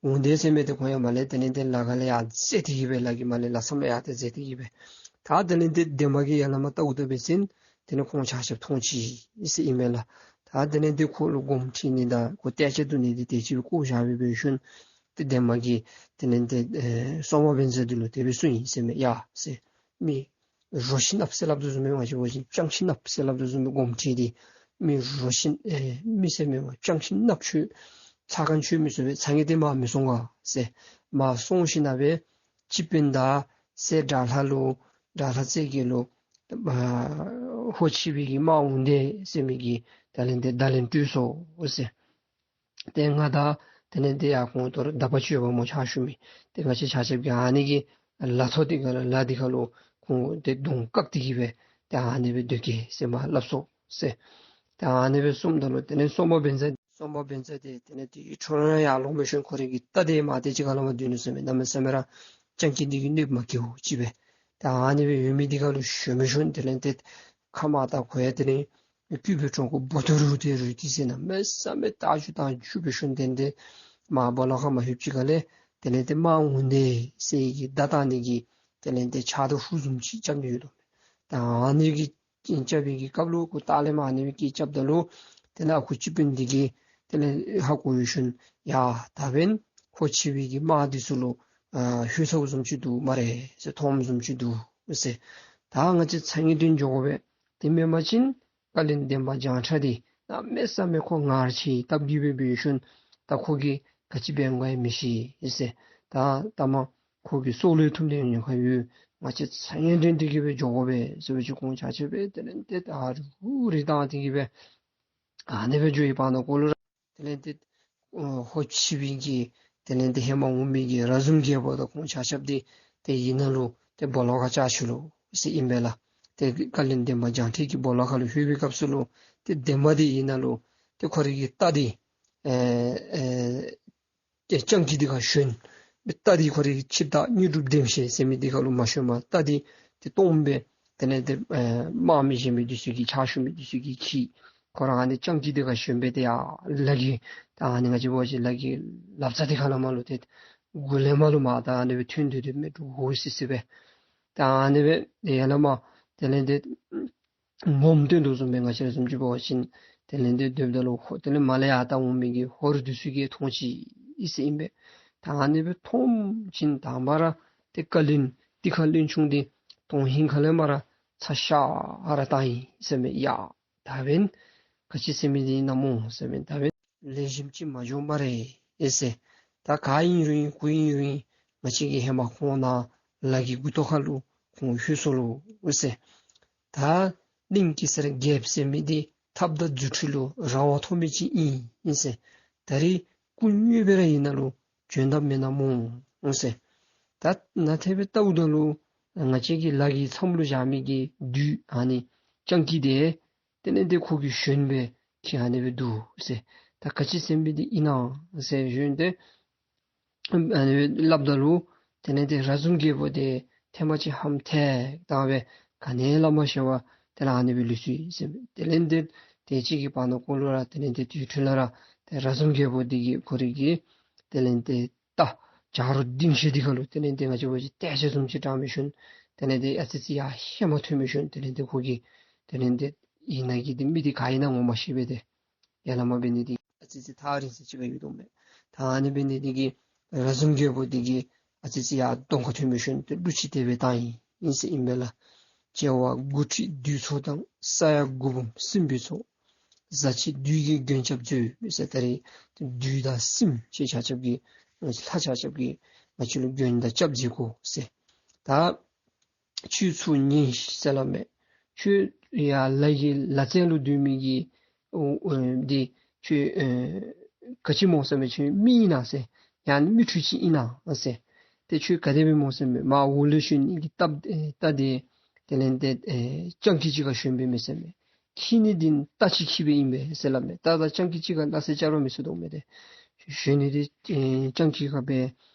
འོང་དེས་ཟེར་མི་དེ་ཁོང་ཡང་མར་ལས་དེ་ལས་ཏེ་ལ་ཁ་ལས་ཡར་འཛེགས་ཏེ་གི་སྦེ་ལ་གི་མར་ལས་ལ་མཚམས་ལས་ཡར་ཏེ་འཛེགས་ཏེ་གི་སྦེ་ད་དེ་ལས་ཏེ་འདན་མ་གིས་ཡར་ལས་མར་བལྟཝ་ད་འབད་བ་ཅིན་དེ་ལས་ཁོང་ཆ་ཁྱབ་མཐོང་ཅི་ཟེར་ཨིན་མས་ལགས། ད་དེ་ལས་ཏེ་ཁོ་ལུ་དགོངསམ་ཁྲེལ་ནི་དང་ཁོ་ཏེ་ལྕགས་བརྡུང་ནི་དེ་དེ་ཅིག་བཀོ་བཞག་སྦེ་འབད་ཞིནམ་ཏེ་འདན་མ་གིས་དེ་ལས་ཏེ་ཨེ་སོག་མ་བན་ཚ་འདི་ལུ་དེ་སྦེ་གསུངས་ཡི་ཟེར་མས། ཡ་ཟེར་མི་རོ་ཤིང་ནགཔོ་ཟེར་སླབ་དོ་བཟུམ་སྦེ་ང་བཅས་འབད་བ་ཅིན་སྤྱང་ཤིང་ནགཔོ་ཟེར་སླབ་དོ་བཟུམ་སྦེ་དགོངསམ་ཁྲེལ་ཏེ་མི་རོ་ཤིང་ཨེ་མི་ཟེར་མི་སྤྱང་ཤིང་ནགཔོ་ཁྱོད་ཚ་ཁ་ཁྱོད་མི་ཚུགས་པས། ཚ་ངེས་ཏེ་མར་མི་སོང་ག་ཟེར། མར་སོང་ཞིནམ་སྦེ་སྤྱི་དཔོན་དང་ཟེར་དགྲ་ལྷ་ལུ་དགྲ་ལྷ་རྩེ་རྒྱལ་ལུ་ཨ་ཧོར་ཕྱི་པའི་གི་དམག་འོང་དེས་ཟེར་མི་གི་ད་ལན་འདི་བརྡ་ལན་སྤྲོད་སོང་ཟེར། ཏེ་ང་ད་དེ་ལས་ཏེ་ཡར་ཁོང་དོ་རུང་དག་པ་ཅིག་ཡོདཔ་སྨོ་ཕྱག་ཞུ་མི། ཏེ་ང་བཅས་ཆ་ཁྱབ་ཀྱིས་ཨ་ནི་གི་ལ་ཐོག་འདི་ཁར་ལ་འདི་ཁར་ལུ་ཁོང་ཏེ་གདོང་བཀག་སྟེ་གི་སྦེ་ཏེ་ཨ་ནི་སྦེ་སྡོད་གེ་ཟེར་མར་སླབ་སོང་ཟེར། ཏེ་ཨ་ནི་སྦེ་གསུངམ་ད་ལུ་དེ་ལས་སོག་མ་བན་ཚ་སོག་མ་བན་ཚ་དེ་དེ་ལས་ཏེ་ཁྲོ་ར་ཡར་ལོང་འབད་ཞིནམ་ཁོ་རའི་གི་རྟ་དེ་མར་ཏེ་ཅིག་ཁ་ལས་མར་སྡོད་ནུག་ཟེར་མས། གནམ་མེད་ས་མེད་ར་སྤྱང་ཀི་འདི་གིས་གནོདཔ་མ་བཀལཝ་ཅིག་སྦེ། ཏེ་ཨ་ནི་སྦེ་ཡོད་མི་འདི་ཁར་ལུ་ཞོན་འབད་ཞིནམ་དེ་ལས་ཏེ་ཁ་མར་ད་ཁོ་ཡང་དེ་ལས་སྐུད་པའི་གྲོགས་པོ་བོ་ཏོ་རུ་ཏེ་རུ་ཏེ་ཟེར་གནམ་མེད་ས་མེད་རྟ་རྒྱུག་རྟ་རྒྱུག་འབད་ཞིནམ་དེ་ལས་ཏེ་མར་སྦོ་ལོགས་ཁར་མར་ལྷོདཔ་ཅིག་ཁ་ལས་དེ་ལས་ཏེ་དམག་འོང་དེས་ཟེར་གྱི་བརྡ་བཏང་ནི་གི་དེ་ལས་ཏེ་ཕྱག་དང་ཧུབ་བཟུམ་ཅིག་རྐྱབ་ནི་ཡོད་དོ། ད་ཨ་ནི་གི་རྐྱབ་པའི་གི་སྐབས་ལུ་ཁོ་ལྟག་ལས་མར་ཨ་ནི་སྦེ་རྐྱབ་ད་ལུ་དེ་ལས་ཨ་ཁུ་སྤྱི་དཔོན་འདི་གིས་དེ་ལས་ཧ་གོ་ཡོད་ཞིནམ་ཡ་ད་འབདན་ཧོར་ཕྱི་པའི་གི་དམག་འདི་ཚུ་ལུ་ཨ་ལྷོད་ཚརཝ་བཟུམ་ཅིག་འདུག་སྨ་རེ་ཟེར། ཐོནམ་བཟུམ་ཅིག་འདུག་ཟེར། ད་ང་བཅས་ཚ་ངེས་འདྲེན་འགྱོ་དགོ་པས། དེ་མེན་པ་ཅིན་བཀའ་བློན་འདན་མ་བྱང་ཁྲ་འདི་གནམ་མེད་ས་མེད་ཁོ་ངར་ཆེ་སྟབས་ཀྱིས་སྦེ་འབད་ཞིནམ་ད་ཁོ་གིས་ག་ཅི་འབད་འོང་ག་ཡང་མི་ཤེས་ཟེར། ད་ད་མ་ཁོ་གི་སྲོག་ལུ་ཐུག་ནི་ཉེན་ཁ་ཡོད། ང་བཅས་ཚ་ངེས་འདྲེན་འདི་གིས་སྦེ་འགྱོ་དགོ་པས་ཟེར་བ་ཅིན་ཁོང་ཆ་ཁྱབ་སྦེ་དེ་ལས་ཏེ་ད་རུ་རི་བཏང་སྟེ་གི་སྦེ་ཨ་ནི་སྦེ་འགྱོ་བའི་བར་ན་ཀོ་ལུ་ར་དེ་ལས་ཏེ་ཨོ་ཧོར་ཕྱི་པའི་གི་དེ་ལས་ཏེ་ཧེ་མ་འོང་མི་གི་ར་ཟུམ་རྒྱལ་པོ་དང་ཁོང་ཆ་ཁྱབ་འདི་ཏེ་ཡི་ནང་ལུ་ཏེ་སྦོ་ལོགས་ཁར་བཅར་བཅུག་ལོ་ཟེར་ཨིན་པས་ལགས། ཏེ་བཀའ་བློན་འདན་མ་བྱང་ཁྲ་གི་སྦོ་ལོགས་ཁར་ལུ་ལྷོད་པའི་སྐབས་སུ་ལུ་ཏེ་འདན་མ་འདི་ཡི་ནང་ལུ་ཏེ་ཁོ་རའི་གི་རྟ་འདི་ཨེ་ཨེ་ཏེ་སྤྱང་ཀི་འདི་ཁར་ཞོན། རྟ་འདི་ཁོ་རའི་ཆིབས་རྟ་དངོས་གྲུབ་ལྡེམ་ཤིང་ཟེར་མི་འདི་ཁར་ལུ་མ་ཞོན་པར་རྟ་འདི་ཏེ་སྟོངམ་སྦེ་དེ་ལས་ཏེ་ཨེ་དམག་མི་གཞན་མི་འདི་ཚུ་གིས་ཕྱག་ཞུ་མི་འདི་ཚུ་གིས་འཁྱིད། ཁོ་ར་ཨ་ནི་སྤྱང་ཀི་འདི་ཁར་ཞོན་སྦེ་ཏེ་ཡར་ལ་གི་ད་ཨ་ནི་ང་བཅས་འབད་བ་ཅིན་ལ་གི་ལབ་རྩ་འདི་ཁ་ལས་མར་ལུ་ཏེ་མགུ་ལས་མར་ལུ་མར་ད་ཨ་ནི་སྦེ་ཐོན་ཏེ་ཏེ་མེ་འདི་འོ་སི་སི་སྦེ་ད་ཨ་ནི་སྦེ་ཡར་ལས་མར་དེ་ལས་ཏེ་ངོམ་སྟོན་དོ་བཟུམ་སྦེ་ང་བཅས་ར་བཟུམ་ཅིག་འབད་བ་ཅིན་དེ་ལས་ཏེ་སྡོདཔ་ད་ལུ་ཧོ་དེ་ལས་མར་ལས་ཡར་ད་འོང་མི་གི་ཧོར་འདི་ཚུ་གིས་མཐོང་ཅི་ཨིན་ཟེར་ཨིན་པས། ད་ཨ་ནི་སྦེ་མཐོངམ་ཅིག་དང་པ་ར་ཏེ་བཀའ་བློན་ཏི་ཁ་བློན་ཆུང་འདི་དོན་ཧིང་ཁ་ལས་མར་ར་ཚ་ཤ་ར་བཏང་ཡི་ཟེར་མས། ཡ་ད་འབདན་ ག་ཅི་ཟེར་མི་འདི་ཨིན་ན་སྨོ་ཟེར་མས། ད་འབདན་ལེགས་ཤོམ་ཅིག་མ་འགྱོཝ་སྨ་རེ་ཨེ་ཟེར། ད་ག་ཨིན་རུང་ཨིན་གུ་ཨིན་རུང་ཨིན་ང་བཅས་ཀྱིས་ཧེ་མ་ཁོང་ནཱ་ལ་གི་མགུ་ཏོ་ཁ་ལུ་ཁོང་ལྷོད་སོ་ལོ་ཨེ་ཟེར། ད་གླིང་གེ་སར་རྒྱལཔོ་ཟེར་མི་འདི་ཐབས་དང་རྫུ་འཕྲུལ་ལུ་རང་དབང་ཐོབ་མི་ཅིག་ཨིན་ཨིན་ཟེར། ད་རིས་སྐུ་དངོས་སྦེ་ར་ཨིན་ན་ལུ་བྱོན་ད་མེན་ན་སྨོ་ཨེ་ཟེར། ད་ནཱ་དེ་སྦེ་བལྟཝ་ད་ལུ་ང་བཅས་ཀྱི་ལ་གི་མཚམས་ལུ་བཞག་མི་གི་བདུད་ཨ་ནི་སྤྱང་ཀི་དེ་དེ་ལས་ཏེ་ཁོ་གིས་ཞོན་སྦེ་ཁྱིད་ཨ་ནི་སྦེ་འདུག་ཟེར། ད་ག་ཅི་ཟེར་མི་འདི་ཨིན་ན་ཟེར་ཞུ་ནི་དེ་ཨ་ནི་སྦེ་སླབ་ད་ལུ་དེ་ལས་ཏེ་ར་ཟུམ་རྒྱལ་པོ་དེ་ཐེངས་མ་ཅིག་ཧམ་ཐལ་བཏང་སྦེ་ག་ནི་སླབ་མ་ཤེས་པར་དེ་ལས་ཨ་ནི་སྦེ་ལུས་སོ་ཡི་ཟེར་མས། དེ་ལས་ཏེ་དེ་ཅིག་གི་བར་ན་ཁོ་ལུ་ར་དེ་ལས་ཏེ་དེ་འཕྲོ་ལས་ར་ཏེ་ར་ཟུམ་རྒྱལ་པོ་དེ་གིས་ཁོ་རའི་གི་དེ་ལས་ཏེ་རྟ་བྱ་རོག་ལྡིང་ཤེད་དེ་ཁ་ལུ་དེ་ལས་ཏེ་ང་བཅས་འབད་བ་ཅིན་ཏེ་ཇ་བཟུམ་ཅིག་དྲངས་སྦེ་ཞོན། དེ་ལས་ཏེ་ཨ་ཙི་ཅིག་ཡར་ཧེ་མ་ཐོན་སྦེ་ཞོན། དེ་ལས་ཏེ་ཁོ་གིས་དེ་ལས་ཏེ་ཨིན་ན་གི་འདི་མི་འདི་ག་ཨིན་ན་ངོ་མ་ཤེས་པས་ཏེ། ཡ་ལ་མ་འབད་ནི་འདི་ཨ་ཙི་ཅིག་ཐག་རིང་ས་ཅིག་ཁར་ཡོད་དོ་མས། ད་ཨ་ནི་འབད་ནི་འདི་གིས་ར་ཟུམ་རྒྱལ་པོ་འདི་གིས་ཨ་ཙི་ཅིག་ཡར་གདོང་ཁར་ཐོན་སྦེ་ཞོན་ཏེ་གླུ་ཅིག་དེ་སྦེ་བཏང་ཡི་ཨིན་ཟེར་ཨིན་པས་ལགས། བྱེ་བ་དགུ་ཁྲི་བདུད་ཚོགས་དང་། ས་ཡ་དགུ་འབུམ་སྲིན་པོའི་ཚོགས། ཟ་བྱེད་བདུད་ཀྱི་མགོན་སྐྱབས་མཛོད་ཟེར། ད་རིས་བདུད་དང་སྲིན་ཁྱེད་ཆ་ཁྱབ་ཀྱིས་ང་བཅས་ལྷ་ཆ་ཁྱབ་ཀྱིས་ང་བཅས་ལུ་མགོན་དང་སྐྱབས་མཛད་དགོ་ཟེར། ད་ཁྱོད་ཚུར་ཉན་ཤིག་ཟེར་སླབ་མས། ཁྱོད་ཡར་ལ་གི་ལ་རྩེ་ལུ་སྡོད་མི་གི་འོ་འོ་འདི་ཁྱོད་ཨེ་ག་ཅི་སྨོ་ཟེར་མས། ཁྱོད་མི་ཨིན་ན་ཟེར། ཡང་ན་མི་ཕྲུག་ཅིག་ཨིན་ན་ཟེར། ཏེ་ཁྱོད་ག་དེ་སྦེ་སྨོ་ཟེར་མས། མར་འོག་ལུ་ཞོན་ནི་གི་རྟ་ཨེ་རྟ་དེ་དེ་ལས་ཏེ་ཨེ་སྤྱང་ཀི་ཅིག་ཁར་ཞོན་སྦེ་མས་ཟེར་མས། འཁྱིད་ནི་འདི་རྟ་ཅིག་འཁྱིད་སྦེ་ཨིན་པས་ཟེར་སླབ་མས། རྟ་དང་སྤྱང་ཀི་གཅིག་ཁར་སླ་བསྲེ་རྐྱབ་ར་མི་ཚུགས་དོ་མས་ཏེ། ཞོན་ནི་འདི་ཨེ་སྤྱང་ཀི་ཁར་སྦེ་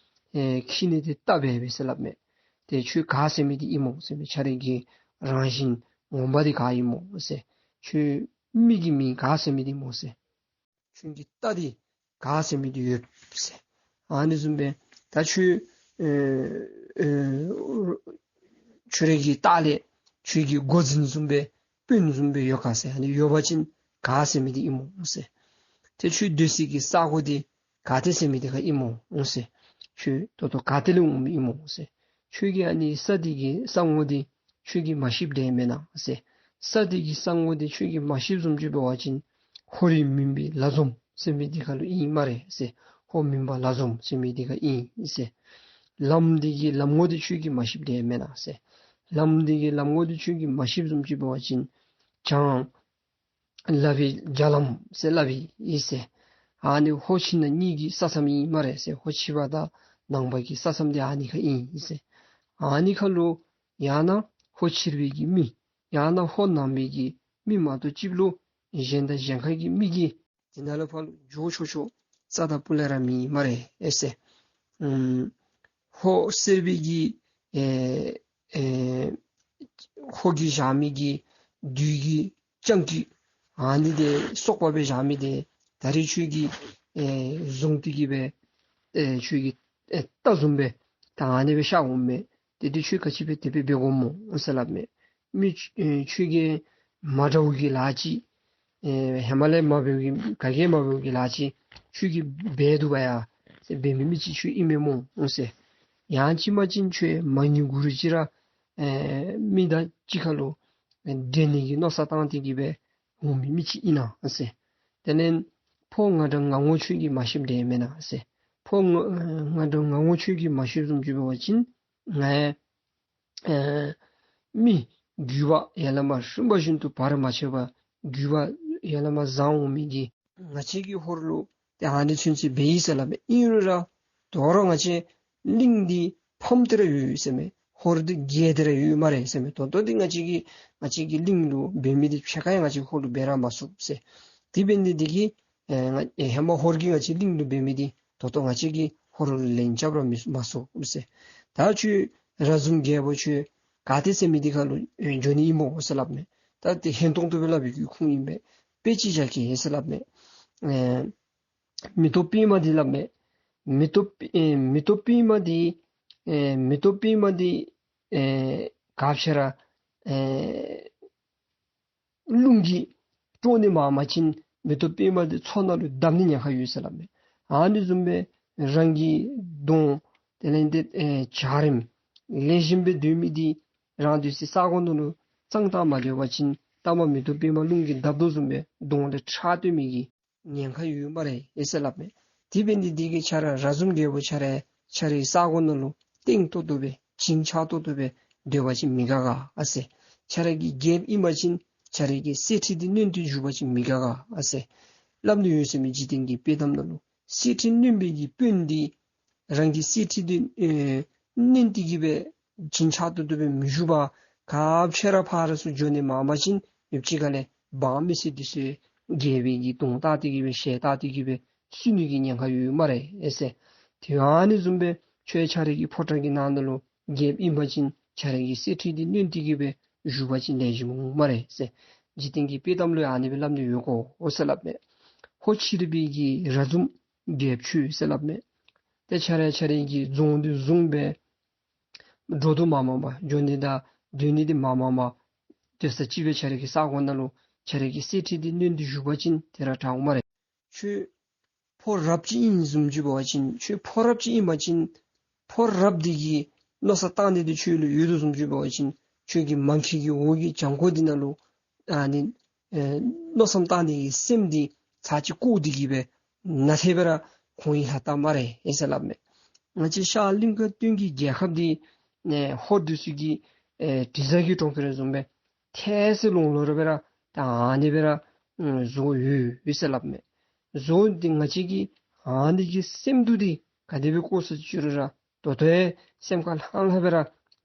ཨེ་འཁྱིད་ནི་འདི་རྟ་སྦེ་འབད་ཟེར་སླབ་མས། ཏེ་ཁྱོད་ག་ཟེར་མི་འདི་ཨིན་སྨོ་ཟེར་མས། ཁྱོད་རའི་གི་རང་བཞིན་ངོ་མ་འདི་ག་ཨིན་སྨོ་ཟེར། ཁྱོད་མི་གི་མིང་ག་ཟེར་མི་འདི་སྨོ་ཟེར། ཁྱོད་ཀྱི་རྟ་འདི་ག་ཟེར་མི་འདི་ཡོད་ཟེར། ཨ་ནི་བཟུམ་སྦེ་ད་ཁྱོད་ཨེ་ཨེ་ཁྱོད་རའི་གི་ལྟག་ལས་ཁྱོད་ཀྱི་མགོ་འཛིན་བཟུམ་སྦེ་དཔོན་བཟུམ་སྦེ་ཡོད་ག་ཟེར། ཨ་ནི་ཡོད་པ་ཅིན་ག་ཟེར་མི་འདི་ཨིན་སྨོ་ཟེར། ཏེ་ཁྱོད་སྡོད་སའི་གི་ས་གོ་འདི་ག་ཏེ་ཟེར་མི་འདི་ཁར་ཨིན་སྨོ་ཟེར། ཁྱོད་ད་ལྟོ་ག་ཏེ་ལས་འོང་མི་ཨིན་སྨོ་ཟེར། ཁྱོད་ཀྱི་ཨ་ནི་ས་འདི་གི་ས་ངོ་འདི་ཁྱོད་ཀྱིས་མ་ཤེསཔ་འདི་མེན་ན་ཟེར། ས་འདི་གི་ས་ངོ་འདི་ཁྱོད་ཀྱིས་མ་ཤེསཔ་བཟུམ་ཅིག་འབད་བ་ཅིན་ཧོར་རི་མུན་པའི་ལ་འཛོམས་ཟེར་མི་འདི་ཁར་ལུ་ཨིན་སྨ་རེ་ཟེར། ཧོར་མུན་པ་ལ་འཛོམས་ཟེར་མི་འདི་ཁར་ཨིན་ཟེར། ལམ་འདི་གི་ལམ་ངོ་འདི་ཁྱོད་ཀྱིས་མ་ཤེསཔ་འདི་མེན་ན་ཟེར། ལམ་འདི་གི་ལམ་ངོ་འདི་ཁྱོད་ཀྱིས་མ་ཤེསཔ་བཟུམ་ཅིག་འབད་བ་ཅིན་བྱང་ལ་བའི་རྒྱ་ལམ་ཟེར་སླབ་ཨིན་ཟེར། ཨ་ནི་ཧོར་ཕྱི་ནང་གཉིས་ཀྱི་ས་མཚམས་ཨིན་སྨ་རེ་ཟེར། ཧོར་ཕྱི་པ་དང་ནང་པ་གི་ས་མཚམས་འདི་ཨ་ནི་ཁར་ཨིན་ཟེར། ཨ་ནི་ཁར་ལུ་ཡང་ན་ཧོར་ཕྱི་པའི་གི་མི་ཡང་ན་ཧོར་ནང་པའི་གི་མི་མ་གཏོགས་ཅིག་ལུ་གཞན་དང་གཞན་ཁ་གི་མི་གིས་དེ་ནང་ལུ་ཕར་ལུ་འགྱོ་ཆོག་ཆོག་རྩ་དང་སྤུ་ལས་ར་མེད་སྨ་རེ་ཨེ་ཟེར། ཨམ་ཧོར་སེར་པོའི་གི་ཨེ་ཨེ་ཧོར་གྱིས་བཞག་མི་གི་བདུད་ཀྱི་སྤྱང་ཀི་ཨ་ནི་འདི་སོག་པ་སྦེ་བཞག་མི་འདི་ད་རིས་ཁྱོད་ཀྱིས་ཨེ་བཟུང་སྟེ་གི་སྦེ་ཨེ་ཁྱོད་ཀྱིས་ཨེ་རྟ་བཟུམ་སྦེ་ད་ཨ་ནི་སྦེ་གཤགས་འོང་མས། དེ་འདི་ཁྱོད་ག་ཅི་སྦེ་དེ་སྦེ་འབད་དགོཔ་སྨོ་ཟེར་སླབ་མས། མི་ཨེ་ཁྱོད་ཀྱིས་མ་འདྲཝ་གི་ལཱ་ཅིག་ཨེ་ཧེ་མ་ལས་མ་འབདཝ་གི་ག་གིས་མ་འབདཝ་གི་ལཱ་ཅིག་ཁྱོད་ཀྱིས་འབད་དོ་བ་ཡ་ཟེར། འབད་མི་མི་ཅིག་ཁྱོད་ཨིན་མས་སྨོ་ཟེར། ཡང་ཅིན་མ་ཅིན་ཁྱོད་མ་ཉིན་གུ་རུ་ཅིག་ར་ཨེ་མི་དང་གཅིག་ཁར་ལུ་ཨེ་འདྲེས་ནི་གི་མནོ་བསམ་བཏང་སྟེ་གི་སྦེ་འོང་མི་མི་ཅིག་ཨིན་ན་ཟེར། དེ་ལས་ཕོ་ང་འདྲ་ང་ངོ་ཁྱོད་ཀྱིས་མ་ཤེསཔ་འདི་མེན་ན་ཟེར། ཕོ་ང་ང་འདྲ་ང་ངོ་ཁྱོད་ཀྱིས་མ་ཤེསཔ་བཟུམ་ཅིག་འབད་བ་ཅིན་ང་ཡང་ཨེ་མི་རྒྱུད་པ་ཡར་ལས་མར་རིམ་པ་བཞིན་དུ་བར་མ་ཆད་པར་རྒྱུད་པ་ཡར་ལས་མར་བཟང་འོང་མི་གི་ང་བཅས་ཀྱི་ཧོར་ལུ་ཏེ་ཨ་ནི་ཚུན་ཚོད་འབད་ཡི་ཟེར་སླབ་མས། ཨིན་རུང་ར་དོ་རུང་ང་བཅས་གླིང་འདི་ཕམ་སྟེ་ར་ཡོད་ཟེར་མས། ཧོར་འདི་རྒྱས་ཏེ་ར་ཡོད་སྨ་རེ་ཟེར་མས། ད་ལྟོ་འདི་ང་བཅས་ཀྱི་ང་བཅས་ཀྱི་གླིང་ལུ་འབད་མི་འདི་ཕྱེད་ཀ་ཡང་ང་བཅས་ཧོར་ལུ་འབད་ར་མ་ཚུགས་ཟེར། དེ་འབད་ནི་འདི་གིས་ཨེ་ང་ཨེ་ཧེ་མ་ཧོར་གྱིས་ང་བཅས་གླིང་ལུ་འབད་མི་འདི་ད་ལྟོ་ང་བཅས་ཀྱིས་ཧོར་ལུ་ལན་རྐྱབ་ར་མི་མ་ཚུགས་ཟེར། ད་ཁྱོད་ར་ཟུམ་རྒྱལ་པོ་ཁྱོད་ག་ཏེ་ཟེར་མི་འདི་ཁར་ལུ་ཨེ་འགྱོ་ནི་ཨིན་སྨོ་ཟེར་སླབ་མས། ད་དེ་ཧན་ཏོང་ཏོ་སྦེ་སླབ་པའི་གི་ཁུངས་ཨིན་པས། དཔེ་ཅིག་བཞག་གེ་ཟེར་སླབ་མས། ཨེ་མེ་ཏོག་པདྨ་འདི་སླབ་མས། མེ་ཏོག་པད་ཨེ་མེ་ཏོག་པདྨ་འདི་ཨེ་མེ་ཏོག་པདྨ་འདི་ཨེ་ག་ཅི་ར་ཨེ་རླུང་གིས་དཀྲོག་ནི་མ་མ་ཅིན་མེ་ཏོག་པདྨ་འདི་མཚོ་ནང་ལུ་བརྡབ་ནི་ཉེན་ཁ་ཡོད་ཟེར་སླབ་མས། ཨ་ནི་བཟུམ་སྦེ་རང་གི་གདོང་དེ་ལས་འདི་ཨེ་འཇའ་རིསམོ་ལེགས་ཤོམ་སྦེ་སྡོད་མི་འདི་རང་སྡོད་སའི་ས་གོ་ནང་ལུ་གཙང་དག་མ་སྡོད་པ་ཅིན་ ལྟ་མ་མེད་དོ་པདྨ་རླུང་གིས་བརྡབ་དོ་བཟུམ་སྦེ་གདོང་ལས་ཁྲག་བཏོན་མི་གི་ཉེན་ཁ་ཡོད་སྨ་རེ་ཨེ་ཟེར་སླབ་མས། དེ་འབད་ནི་འདི་གིས་ཁྱེད་ར་ར་ཟུམ་རྒྱལ་པོ་ཁྱེད་ར་ཁྱེད་རའི་ས་གོ་ནང་ལུ་གཏིང་ཏོག་ཏོ་སྦེ་བྱིན་ཆགས་ཏོག་ཏོ་སྦེ་སྡོད་པ་ཅིན་མི་དགའ་ག་ཨ་ཟེར། ཁྱེད་ར་གི་རྒྱལཔོ་ཨིན་པ་ཅིན་ཁྱེད་ར་གི་གསེར་ཁྲི་འདི་བསྣུན་ཏེ་བཞུགས་པ་ཅིན་མི་དགའ་ག་ཨ་ཟེར་སླབ་ནི་ཡོད་ཟེར་མས། འཇིག་རྟེན་གྱི་དཔྱེ་གཏམ་ནང་ལུ་གསེར་ཁྲི་བསྣུན་པའི་གི་དཔོན་འདི་རང་གི་གསེར་ཁྲི་འདི་ཨེ་བསྣུན་ཏེ་གི་སྦེ་བྱིན་ཆགས་ཏོག་ཏོ་སྦེ་མི་བཞུགས་པར་ག་ཅི་ར་ཕར་ཚུར་འགྱོ་ནི་མང་པ་ཅིན་ཡུདཔ་ཅིག་ཁ་ལས་འབངས་མི་སེར་འདི་ཚུ་རྒྱལ་པོའི་གི་གདོང་བལྟ་སྟེ་གི་སྦེ་ཞལ་བལྟ་སྟེ་གི་སྦེ་བསུ་ནི་གི་ཉེན་ཁ་ཡོད་སྨ་རེ་ཨེ་ཟེར། དེ་ཨ་ནི་བཟུམ་སྦེ་ཁྱོད་ཁྱེད་ར་གི་ཕོ་བྲང་གི་ནང་ན་ལུ་རྒྱལཔོ་ཨིན་པ་ཅིན་ཁྱེད་ར་གི་གསེར་ཁྲི་འདི་བསྣུན་ཏེ་གི་སྦེ་བཞུགས་པ་ཅིན་ལེགས་ཤོམ་འོང་སྨ་རེ་ཟེར། འཇིག་རྟེན་གྱི་དཔྱེ་གཏམ་ལུ་ཨ་ནི་སྦེ་སླབ་ནི་ཡོད་གོ་ཨོ་ཟེར་སླབ་མས། ཧོར་ཕྱི་རབས་པའི་གི་ར་ཟུམ་རྒྱལཔོ་ཁྱོད་ཟེར་སླབ་མས། ཏེ་ཁྱེད་ར་ཁྱེད་ར་གི་རྫོང་འདི་བཟུང་སྦེ་འགྲོ་འདུག་མ་མང་པ་འགྱོ་ནི་དང་སྡོད་ནི་འདི་མ་མང་པ་སྡོད་ས་ཅིག་སྦེ་ཁྱེད་ར་གི་ས་གོ་ནང་ལུ་ཁྱེད་ར་གི་གསེར་ཁྲི་འདི་བསྣུན་ཏེ་བཞུགས་པ་ཅིན་དེ་ར་དྲག་འོང་སྨ་རེ། ཁྱོད་ཕོ་རབ་ཅིག་ཨིན་བཟུམ་ཅིག་འབད་བ་ཅིན་ཁྱོད་ཕོ་རབ་ཅིག་ཨིན་པ་ཅིན་ཕོ་རབ་འདི་གི་མནོ་བསམ་བཏང་ནི་འདི་ཁྱོད་ལུ་ཡོད་དོ་བཟུམ་ཅིག་འབད་བ་ཅིན་ཁྱོད་ཀྱི་མ་མཁལ་གྱི་འོག་གི་བྱང་ཁོག་འདི་ནང་ལུ་ཨ་ནི་ཨེ་མནོ་བསམ་བཏང་ནི་གི་སེམས་འདི་ཚར་གཅིག་བཀུག་སྟེ་གི་སྦེ་ནཱ་ལས་འབད་ར་ཁོང་གིས་ལྷག་བལྟ་སྨ་རེ་ཨེ་ཟེར་སླབ་མས། ང་བཅས་ཤར་གླིང་དཀར་སྟོད་ཀྱི་རྒྱལ་ཁབ་འདི་ཨེ་ཧོར་འདི་ཚུ་གིས་ཨེ་དྲི་ཟ་གི་གྲོང་ཁྱེར་བཟུམ་སྦེ་ཐལ་སེ་ལོང་ལོང་ར་འབད་ར་ད་ཨ་ནི་འབད་ར་ཨུམ་བཟོ་ཡོད་ཡོད་ཟེར་སླབ་མས། བཟོ་འདི་ང་བཅས་ཀྱིས་ཨ་ནི་གི་སེམས་སྡུག་འདི་ག་དེ་སྦེ་བཀུག་ཟེར་ཅི་རུང་ར་ད་ལྟོ་ཡང་སེམས་ཁར་ལྷང་ལྷང་སྦེ་ར་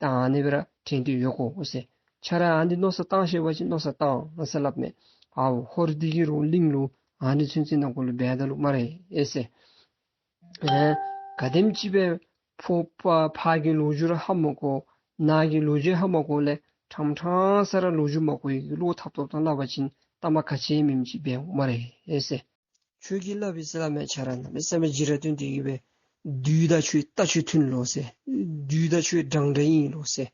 ད་ཨ་ནི་སྦེ་ར་དྲན་ཏེ་ཡོད་གོ་ཟེར། ཁྱེད་ར་ཨ་ནི་མནོ་བསམ་བཏང་ཤེས་པ་ཅིན་མནོ་བསམ་བཏང་ཟེར་སླབ་མས། ཨའོ་ཧོར་འདི་གིས་རུང་གླིང་ལུ་ཨ་ནི་ཚུན་ཚོད་ནང་འཁོད་ལུ་འབད་ད་ལུ་སྨ་རེ་ཨེ་ཟེར། ཨེ་ག་དེམ་ཅིག་སྦེ་ཕོ་པ་ཕ་གི་ལོ་རྒྱུས་ར་ཧ་མ་གོ་ནཱ་གི་ལོ་རྒྱུས་ཧ་མ་གོ་ལས་ཕྲང་ཕྲང་ས་ར་ལོ་རྒྱུས་མ་གོ་ཡི་གི་བློ་ཐབ་ཐོབ་བཏང་སླབ་པ་ཅིན་ལྟ་མ་ག་ཅི་མེནམ་ཅིག་འབད་འོང་སྨ་རེ་ཨེ་ཟེར། ཁྱོད་ཀྱིས་སླབ་ཨིན་ཟེར་སླབ་མས། ཁྱེད་ར་གནམ་མེད་ས་མེད་འཇིགས་ར་སྟོན་ཏེ་གི་སྦེ་བདུད་དང་ཁྱོད་ལྟ་ཁྱོད་མཐུན་ལོ་ཟེར། བདུད་དང་ཁྱོད་འདྲན་འདྲ་ཨིན་ལོ་ཟེར།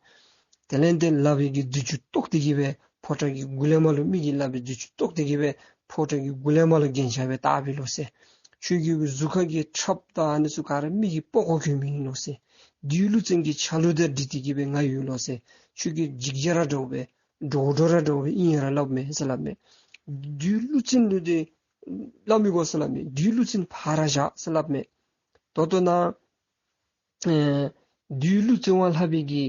དེ་ལས་ཏེ་ལག་པའི་གི་རྡུལ་ཅུ་བཏོག་སྟེ་གི་སྦེ་ཕོ་བྲང་གི་གུ་ལས་མར་ལུ་མི་གི་ལག་པའི་རྡུལ་ཅུ་བཏོག་སྟེ་གི་སྦེ་ཕོ་བྲང་གི་གུ་ལས་མར་ལུ་རྒྱན་ཆ་སྦེ་བཏགས་པས་ལོ་ཟེར། ཁྱོད་ཀྱི་གཟུགས་ཁ་གི་ཁྲབ་དང་ཨ་ནི་ཚུ་ག་ར་མི་གིས་སྤོ་བཀོ་གྱོན་མི་ཨིན་ལོ་ཟེར། བདུད་ཀླུ་བཙན་གྱི་ཆ་ལུགས་དང་འདྲིས་ཏེ་གི་སྦེ་ང་ཡོད་ལོ་ཟེར། ཁྱོད་ཀྱི་འཇིགས་ར་འདྲཝ་སྦེ་འདྲོག་འདྲོག་ར་འདྲཝ་སྦེ་ཨིན་ཡ་ར་སླབ་མས་ཟེར་སླབ་མས། བདུད་ཀླུ་བཙན་ལུ་འདི་སླབ་མི་དགོ་ཟེར་སླབ་མས། བདུད་ཀླུ་བཙན་ཕར་བཞག་ཟེར་སླབ་མས། ད་ལྟོ་ནཱ་ཨེ་བདུད་ཀླུ་བཙན་པོ་ལྷག་པའི་གི་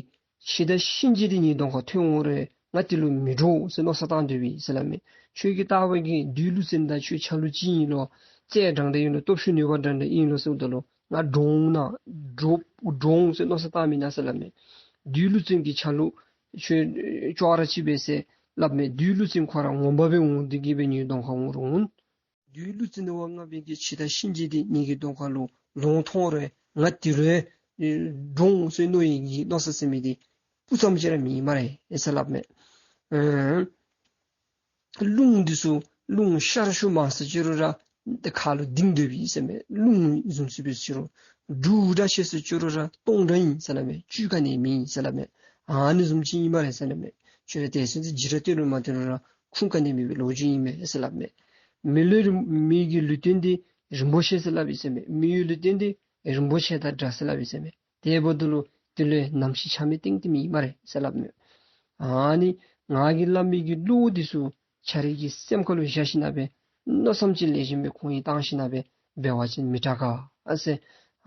འཆི་བདག་གཤིན་རྗེ་འདི་ངེའི་གདོང་ཁར་ཐོན་འོང་རུང་ང་དེ་ལུ་མི་འདྲོག་ཟེར་མནོ་བསམ་བཏང་སྡོད་པས་ཟེར་སླབ་མས། ཁྱོད་ཀྱིས་བལྟ་བ་གིས་བདུད་ཀླུ་བཙན་དང་ཁྱོད་ཆ་ལུགས་གཅིག་ཨིན་ལོ། རྩལ་འདྲན་འདྲ་ཨིན་ལོ། སྟོབས་ཤུགས་ནུས་པ་འདྲན་འདྲ་ཨིན་ལོ་ཟེརཝ་ད་ལུ་ང་འདྲོག་ན་འདྲོག་འདྲོག་ཟེར་མནོ་བསམ་བཏང་མེན་ན་ཟེར་སླབ་མས། བདུད་ཀླུ་བཙན་གྱི་ཆ་ལུགས་ཁྱོད་ཅོག་ར་གཅིག་པས་ཟེར་སླབ་མས། བདུད་ཀླུ་བཙན་ཁོ་ར་ངོ་མ་སྦེ་འོང་སྟེ་གི་སྦེ་ངེའི་གདོང་ཁར་འོང་རུང་འོང་། བདུད་ཀླུ་བཙན་ནི་བ་ལྔ་པའི་གི་འཆི་བདག་གཤིན་རྗེ་འདི་ངེའི་གི་གདོང་ཁ་ལུ་ལོང་མཐོང་རུང་ང་དེ་ལུ་ཡང་འདྲོག་ཟེར་མནོ་ཡི་གི་མནོ་བསམ་ཟེར་མི་འདི་སྤུ་ཙམ་ཅིག་ར་མེད་སྨ་རེ་ཟེར་སླབ་མས། ཨེ་རླུང་འདི་ཚུ་རླུང་ཤར་ཤུལ་མ་ཟེར་ཅི་རུང་ར་ཏེ་ཁ་ལུ་ལྡིང་སྡོད་པས་ཟེར་མས། རླུང་བཟུམ་ཅིག་འབད་ཅི་རུང་འབྲུག་འདྲ་ཆེ་ཟེར་ཅི་རུང་ར་སྟོང་འདྲ་ཨིན་ཟེར་སླབ་མས། བཅུད་ག་ནི་མེད་ཟེར་སླབ་མས། ཨ་ནི་བཟུམ་ཅིག་ཨིན་སྨ་རེ་ཟེར་སླབ་མས། ཁྱོད་ར་དེ་ཚུན་ཚོད་འཇིགས་ར་སྟོན་རུང་མ་སྟོན་རུང་ར་ཁུངས་ག་ནི་མེད་པའི་ལོ་རྒྱུས་ཨིན་མས་ཟེར་སླབ་མས། མི་ལུས་རིང་མི་གི་ལུས་རྟེན་འདི་རིན་པོ་ཆེ་ཟེར་སླབ་ཨིན་ཟེར་མས། མི་ཡི་ལུས་རྟེན་འདི་རིན་པོ་ཆེ་དང་འདྲ་ཟེར་སླབ་ཨིན་ཟེར་མས། དེ་འབདཝ་ད་ལུ་དེ་ལུ་ནམ་ཤི་ཆ་མེད་གཏིང་རྟིང་མེད་སྨ་རེ་ཟེར་སླབ་མས། ཨ་ནི་ང་གིས་སླབ་མི་གི་བློ་འདི་ཚུ་ཁྱེད་རའི་གི་སེམས་ཁ་ལུ་བཞག་ཞིན་ན་སྦེ་མནོ་བསམ་ཅིག་ལེགས་ཤོམ་སྦེ་ཁོང་གིས་བཏང་ཞིན་ན་སྦེ་འབད་བ་ཅིན་མི་དྲག་ག་ཨ་ཟེར།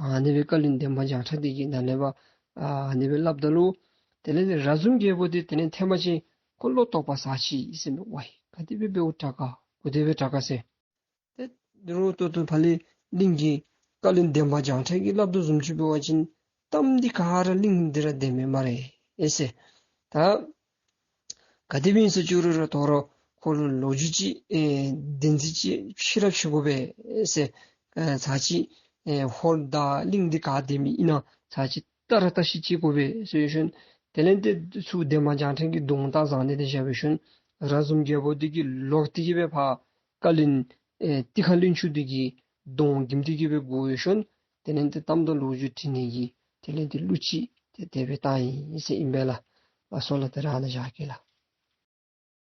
ཨ་ནི་སྦེ་བཀའ་བློན་འདན་མ་བྱང་ཁྲ་འདི་གིས་ནཱ་ལས་འབད་ཨ་ནི་སྦེ་སླབ་ད་ལུ་དེ་ལས་ར་ཟུམ་རྒྱལ་པོ་འདི་དེ་ལས་ཐེངས་མ་ཅིག་ཁོ་བློ་དོགས་པ་ཟ་ཅི་ཟེར་མས། ཝའི་ག་དེ་སྦེ་འབདཝ་དྲག་ག་ག་དེ་སྦེ་དྲག་ག་ཟེར། ཏེ་འདི་རུང་ད་ལྟོ་ཕར་ལས་གླིང་གི་བཀའ་བློན་འདན་མ་བྱང་ཁྲ་གིས་སླབ་དོ་བཟུམ་ཅིག་འབད་བ་ཅིན་གཏམ་འདི་ག་ར་གླིང་འདི་ར་བདེན་མས་སྨ་རེ་ཨེ་ཟེར། ད་ག་དེ་སྦེ་ཨིན་ཟེར་ཅི་རུང་ར་དོ་རུང་ཁོ་ལུ་ལོ་རྒྱུས་ཅིག་ཨེ་བདེན་རྫུན་ཅིག་ཕྱེ་ར་ཕྱེ་དགོ་པས་ཨེ་ཟེར། ཨེ་ཚར་ཅིག་ཨེ་ཧོར་དང་གླིང་འདི་ག་བདེན་མི་ཨིན་ན་ཚར་ཅིག་ལྟ་ར་ལྟ་ཞིབ་ཅིག་དགོ་པས་ཟེར་ཞིནམ་དེ་ལས་ཏེ་ཚུར་འདན་མ་བྱང་ཁྲ་གི་གདོང་བལྟ་བཟང་ནི་དེ་བཞག་པའི་ཤུལ་ར་ཟུམ་རྒྱལ་པོ་འདི་གིས་ལོག་སྟེ་གི་སྦེ་ཕར་བཀའ་བློན་ཨེ་ཏི་ཁ་བློན་ཆུང་འདི་གི་གདོང་འགེམས་ཏེ་གི་སྦེ་བསྒུགས་ཡོད་ཤུལ་དེ་ལས་ཏེ་གཏམ་དང་ལོ་རྒྱུས་དྲི་ནི་གི་དེ་ལས་ཏེ་གླུ་ཅིག་ཏེ་དེ་སྦེ་བཏང་ཡི་ཟེར་ཨིན་པས་ལགས། ལགས་སོ་ལགས། ཏེ་ར་ནཱ་བཞག་གེ་ལགས།